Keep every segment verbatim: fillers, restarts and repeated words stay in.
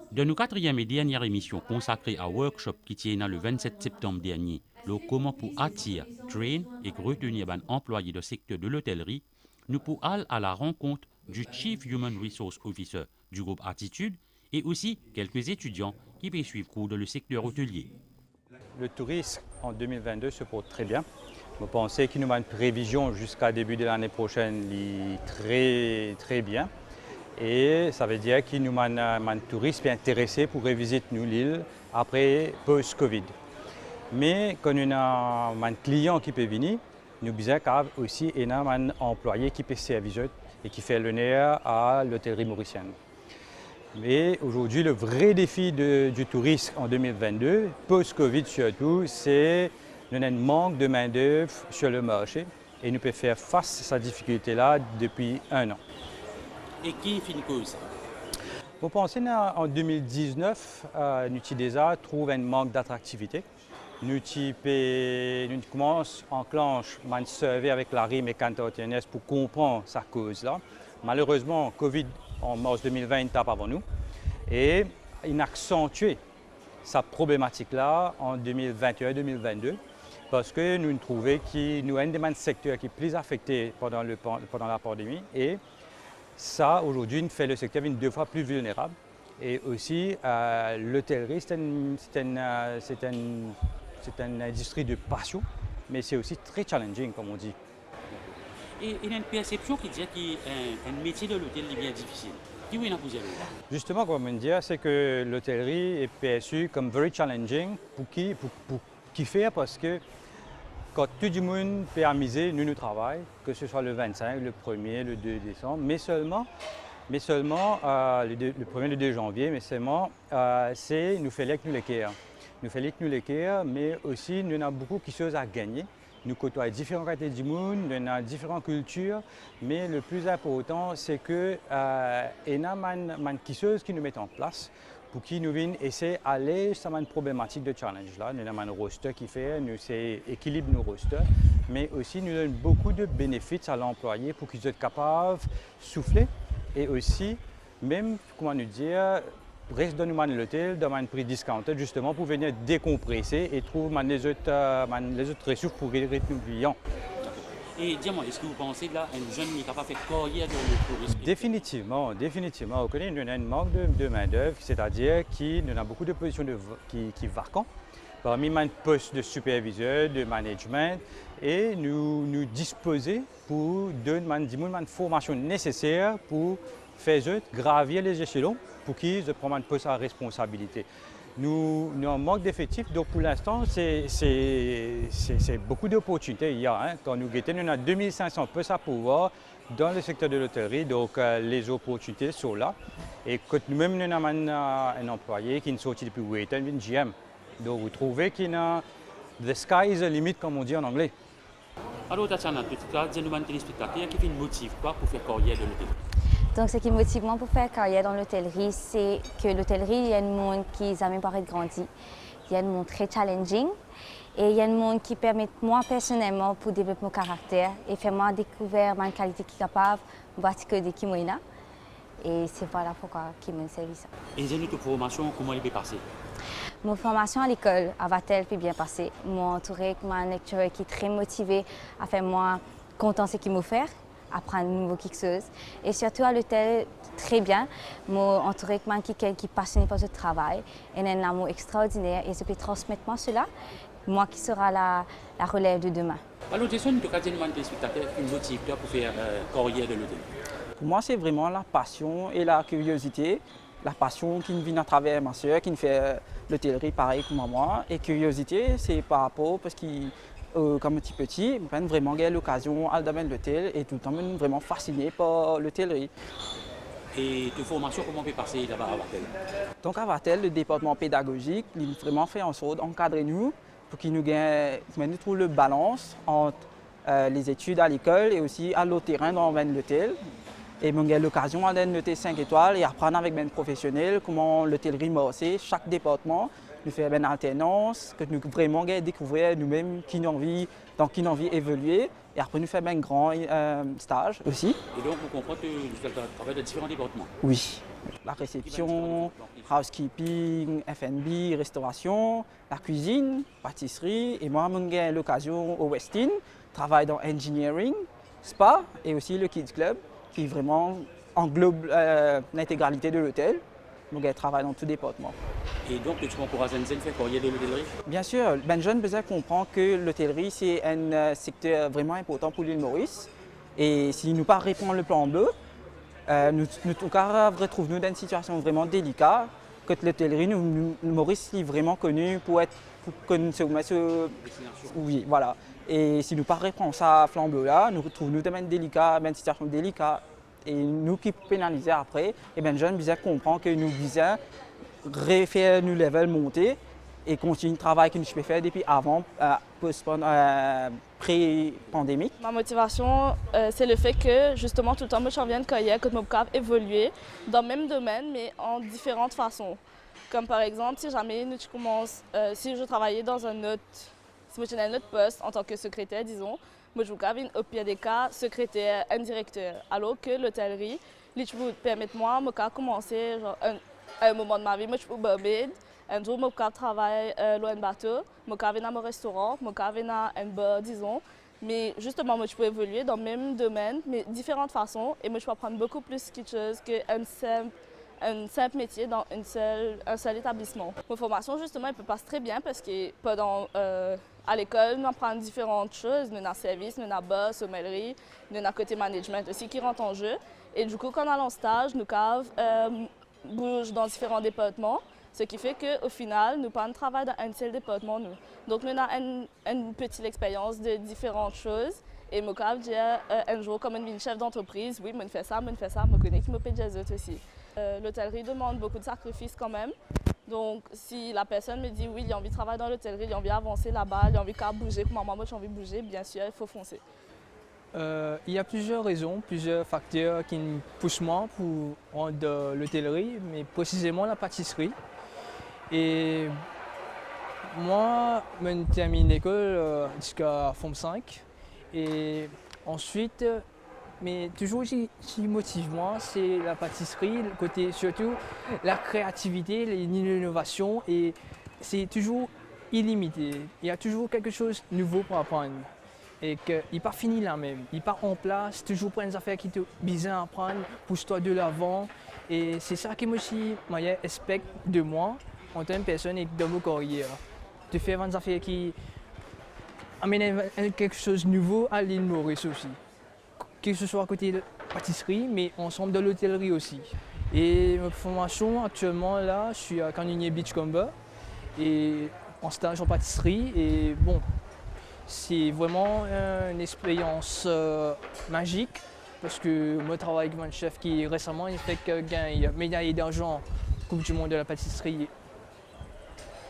Dan nou katriem e dernie emision konsakre a workshop ki ti ena le vennset septanm dernie lor kouma pou atir, train ek retenir bann anplwaye dan sekter de lotelri, nou pou al a la rankont du Chief Human Resource Officer du group Attitude e osi kelke etidian ki pe swiv kour dan le sekter otelie. Le tourisme en deux mille vingt-deux se porte très bien. Mo panse ki nou bann previzion ziska debi de lane prosenn, li tre, tre bien. E sa ve dir ki nou bann, bann touris pe interese pou revizit nou lil apre post-Covid. Me kan nou ena bann klian ki pe vini, nou bizin kapav osi ena bann anplwaye ki pe servi zot e ki fer loner a lotelri morisienn. Me azordi, le vre defi de, du tourisme en deux mille vingt-deux, post-Covid sirtou, se nou ena enn mank de main-d'œuvre sur le marché e nou pe fer fas sa difikilte la depi enn an. E ki finn koz sa? Mo panse, na, an deux mille dix-neuf, euh, nou ti deza trouv enn mank d'atraktivite. Nou ti pe, nou ti koumans anklanch bann survey avek Larim e Kantar T N S pou konpran sa koz la. Malerezman, Covid an mars deux mille vingt inn tap avan nou e inn aksantye sa problematik la an deux mille vingt et un, deux mille vingt-deux, parski nou trouve ki nou enn de bann sekter ki pli afekte pandan le pan-, pandan lapandemi e sa, azordi, inn fer le sekter vinn de fwa pli vilnerab. E osi, euh, lotelri, se enn, se enn, euh, se enn, se enn indistri de pasion, me se osi tre challenging, comme on dit. E, ena enn persepsion ki dir ki, euh, enn metie dan lotel, li bien difisil. Ki ou ena pou dir lor sa? Zisteman, kouma mo dir, se ki lotelri est perçu comme very challenging. Pou ki, pou, pou Kifer? Parski kan tou dimoun pe amize, nou, nou travay, ke se swa le vennsenk, le premie, le de desanm, me selman, me selman, euh, le de, le premie, le de zanvie, me selman, euh, se nou fer li ek nou leker. Nou fer li ek nou leker, me osi nou ena boukou kiksoz a gagne. Nou kotway diferan kalite dimoun, nou ena diferan kiltir, me le pli inportan, se ki, euh, ena bann, bann kiksoz ki nou met an plas, pou ki nou vinn esey alez sa bann problematik de challenge la. Nou ena bann roster ki fer, nou esey ekilib nou roster, me osi nou donn boukou de benefits a lanplwaye pou ki zot kapav soufle e osi mem, kouma nou dir, res dan nou bann lotel, dan bann pri discounted, zisteman pou vinn dekonprese e trouv bann lezot, euh, bann lezot resours pou re-, ret nou vivan. E dir mwa, eski ou panse la, enn zenn li kapav fer karyer dan le tourism? Definitivman, definitivman. Ou kone, nou ena enn mank de, de main-d'œuvre, setadir ki nou ena boukou de pozision de v-, ki, ki vakan. Parmi bann pos de sipervizer, de management, e nou, nou dispoze pou donn bann dimoun bann formasion neseser pou fer zot gravir lezeselon, pou ki zot pran bann pos a responsabilite. Nou, nou an mank defektif, donk pou linstan, se, se, se, se boukou doportinite, ya, hein. Kan nou gete, nou ena de mil sink san pos a pourvwar dan le sekter de lotelri, donk, euh, lezoportinite sort la. E kot nou mem, nou ena bann, euh, enn anplwaye ki finn sorti depi Waitan, vinn G M. Donk, ou trouve ki ena, the sky is the limit, comme on dit en anglais. Alor, Tatiana, to ti kapav dir nou bann telespektater ki finn motiv twa pou fer karyer dan lotelri? Donk, seki motiv mwa pou fer karyer dan lotelri, se ki lotelri, li enn mond ki zame pou aret grandi. Li enn mond tre challenging. E li enn mond ki permet mwa personelman pou devlop mo karakter e fer mwa dekouver bann kalite ki kapav mo pa ti kone ki mo ena. E se vwala poukwa ki mo'nn servi sa. E dir nou to formasion, kouma li pe pase? Mo formasion a lekol, a Vatel, pe bien pase. Mo antoure ek bann lecturer ki tre motive a fer mwa kontan seki mo fer, aprann nouvo kiksoz. E sirtou a lotel, tre bien. Mo antoure ek bann kikenn ki pasione par zot travay, ena enn lamour extraordiner e zot pe transmet mwa sela, mwa ki sera la, la relev de demin. Alor, Jason, to kapav dir nou bann telespektater ki motiv twa pou fer, euh, karyer dan lotel? Pou mwa, se vreman lapasion e lakiriozite. Lapasion ki vinn atraver mo ser, ki fer lotelri parey kouma mwa. E kiriozite, se par rapor, parski, euh, kan mo ti piti, mo pa'nn vreman gagn lokazion al dan bann lotel e toultan mo'nn vreman fasine par lotelri. E to formasion, kouma pe pase laba a Vatel? Donk, a Vatel, le departman pedagozik, li vreman fer ansort ankadre nou, pou ki nou gagn, pou nou trouv le balans ant, euh, les études à l'école et aussi a lo terin dan bann lotel. E mo gagn lokazion al dan lotel sink etwal e aprann avek bann profesionel kouma lotelri marse, sak departman, nou fer bann alternans, ki nou vreman gagn dekouver nou mem ki nou anvi, dan ki nou anvi evolie. E apre nou fer bann gran, eh, staz osi. E donk, nou konpran ke ou travay dan diferan departman. Wi. Laresepsion, housekeeping, F and B, restorasion, lakwizinn, patisri, e mwa, mo gagn lokazion o Westin, travay dan engineering, spa, e osi le Kids Club, ki vreman anglob, eh, lintegralite de lotel. Mo gagn travay dan tou departman. E donk, to ankouraze enn zenn fer karyer dan lotelri? Bien sir, bann zenn bizin konpran ke lotelri, se enn, eh, sekter vreman inportan pou Lil Moris. E si nou pa repran le flanbo, eh, nou, nou, nou kapav retrouv nou dan enn sitiasion vreman delika, kot lotelri, nou, nou, Moris, li vreman koni pou et, pou konn so, so... Destinasion. Wi, vwala. E si nou pa repran sa flanbo la, nou retrouv nou dan enn delika, dan enn sitiasion delika. E nou ki penalize apre, e bann zenn bizin konpran ke nou bizin refer nou level monte e kontign travay ki nou ti pe fer depi avan, eh, post pan-, eh, pre-pandemik. Ma motivation, eh, c'est le fait que, justement, toultan mo ti anvi enn karyer kot mo pou kapav evolie dan mem domenn, me an diferan fason. Kom par exanp, si zame nou ti koumans, eh, si je travaillais dans un autre, si mo ti ena enn lot post antan ke sekreter, dizon, mo ti pou kapav vinn, o pir de ka, sekreter enn direkter. Alor ke lotelri, li ti pou permet mwa, mo kapav koumanse, zanr, enn, a enn moman de ma vi, mo ti pou barmaid, enn zour mo kapav travay, eh, lor enn bato, mo kapav ena mo restoran, mo kapav ena enn bar, dizon. Me zisteman, mo ti pou evolie dan mem domenn, me diferan fason, e mo ti pou aprann boukou plis kiksoz ke enn sinp, enn sinp metie dan enn sel, enn sel etablisman. Mo formasion, zisteman, li pe pas tre bien, parski pandan, eh, a lekol, nou aprann diferan soz, nou ena servis, nou ena bar, somelri, nou ena kote management osi ki rant an ze. E dikou, kan nou al an staz, nou kapav, eh, bouz dan diferan departman, seki fer ke, o final, nou pa travay dan enn sel departman, nou. Donk, nou ena enn, enn peti lexperyans de diferan soz, e mo kapav dir, eh, enn zour, kan mo'nn vinn sef dantrepriz, wi, mo'nn fer sa, mo'nn fer sa, mo kone ki mo pe dir zot osi. Eh, lotelri demann boukou de sakrifis kanmem. Donk, si la personn me dir, wi, li anvi travay dan lotelri, li anvi avanse laba, li anvi kapav bouze kouma mwa mo ti anvi bouze, bien sir, il faut foncer. Euh, il y a plusieurs raisons, plusieurs facteurs qui me poussent moi pour rentrer dans l'hôtellerie, mais précisément la pâtisserie. Et moi, mo'nn termine l'école, euh, jusqu'à form cinq. Et ensuite, mais toujours ce qui motive moi, c'est la pâtisserie, le côté, surtout la créativité, les, l'innovation, et c'est toujours illimité. Il y a toujours quelque chose de nouveau pour apprendre. E ki li pa fini la mem, li pa an plas, touzour pou enn zafer ki to bizin aprann, pous twa de lavan. E se sa ki mo osi, mo expect de mwa, antan ki personn e dan mo karyer. De fer bann zafer ki amenn enn, enn kiksoz nouvo a Lil Moris osi. Ke se swa kote patisri, me ansam dan lotelri osi. E mo formasion aktielman la, je suis à Canonier Beachcomber. E an staz an patisri, e bon, se vreman enn experyans, euh, mazik, parski mo travay avek bann sef ki resaman inn fek gagn meday darzan Coupe du Monde de la Pâtisserie,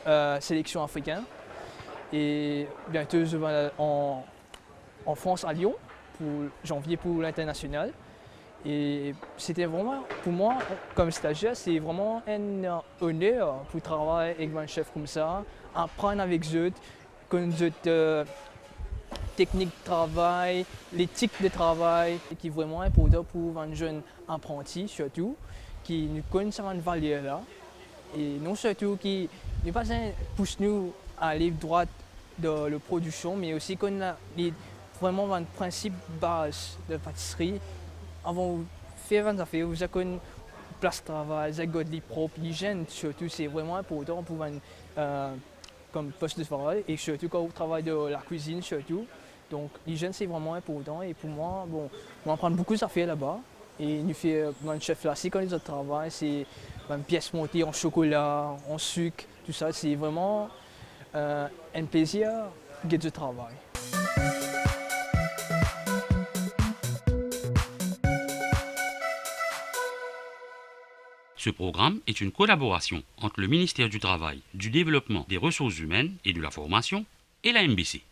euh, seleksion afrikin, e biento zot va an, an Frans, a Lyon, pou zanvie, pou linternasional. E se te vreman, pou mwa, kom stazier, se vreman enn oner pou travay ek bann sef koumsa, aprann avek zot, konn zot, euh, teknik travay, letik de travay, ki vreman inportan pou bann zenn apranti, sirtou, ki nou konn sa bann valer la. E non sirtou ki nou pa bizin pous nou ale drwat dan le prodiksion, me osi konn la, li vreman bann prinsip baz de patisri. Avan ou fer bann zafer, ou bizin konn plas travay, bizin gard li prop, lizienn sirtou, se vreman inportan pou bann, euh, kom pos de travay, e sirtou kan ou travay dan lakwizinn sirtou. Donk, lizienn se vreman inportan, e pou mwa, bon, mo aprann boukou zafer laba, e nou fer bann sef la osi, kan zot travay, se bann pies monte an sokola, an sik, tousala, se vreman, euh, enn plezir get zot travay. Ce programme est une collaboration entre le ministère du Travail, du Développement, des Ressources humaines et de la Formation et la M B C.